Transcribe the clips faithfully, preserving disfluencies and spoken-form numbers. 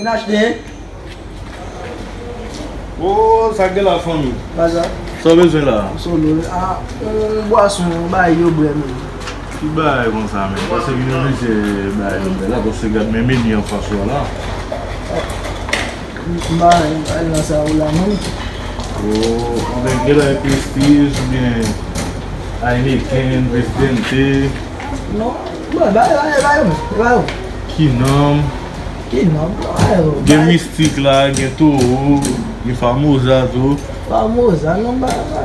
N achte, hein? Oh, sa gen la, fanmi? Sa w bezwen la? Solo, ah, yon bwason, yon bagay yo bwè menm. Ki bagay konsa menm? Paske gen yon plizyè bagay yo bwè la, paske gad men meni anfas ou a la. M pa, m pa nan sa ou la menm. Oh, anben gen la Prestige, oubyen Heineken, Presidente. Non, bon, ba, ba, ba yo menm, ba yo. Ki nonm? Ki nonm? Ba yo. Gen Mistik la, gen Toro, gen Famoza tou. Famoza, non, ba, ba.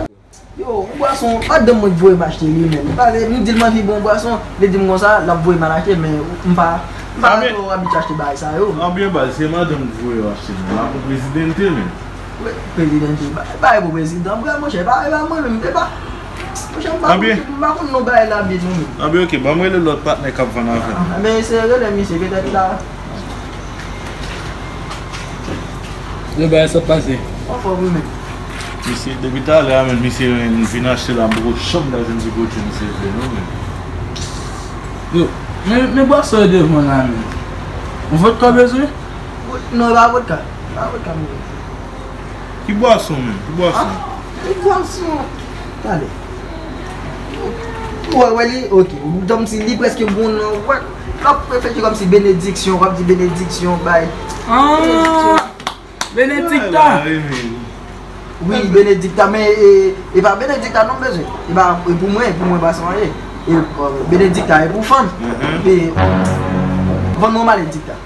Yo, yon bwason, madanm mwen voye m achte li menm. Pale, m di l m anvi bon bwason, li di m konsa, l ap voye m al achte, men m pa, m pa twò abitye achte bagay sa yo. Anbyen baz, se madanm ki voye w achte li. L ap pou Presidente menm. Wi, Presidente, ba, ba e pou prezidan, bra monchè, ba e ba mwen menm, e pa. Monchè, m pa konn, m pa konn non bagay la byen non menm. Anbyen, ok, ban m rele lòt patnè k ap vann avè m. Ah, men se rele misye, petèt la. Yo, bagay sa pase. Anfòm wi menm. Misye, depi talè a menm, misye vin achte la, m poko janm ta jwenn ti pwodui misye vle non menm. Yo, men, men bwason yo devan la menm. Yon vodka w bezwen? Non, e pa vodka. E pa vodka m bezwen. Ki bwason menm? Ki bwason? Ah, ki bwason? Tande. Ou wè, wè li, ok. Kòmsi li prèske bon nan, wè. L ap reflechi kòmsi benediksyon, w ap di benediksyon, bay. Ah, Benedikta. Wi, Benedikta, men e, e pa Benedikta non m bezwen. E pa, e pou mwen, e pou mwen pa sa ye. E, euh, Benedikta, e pou fanm. E, vann mwen Benedikta.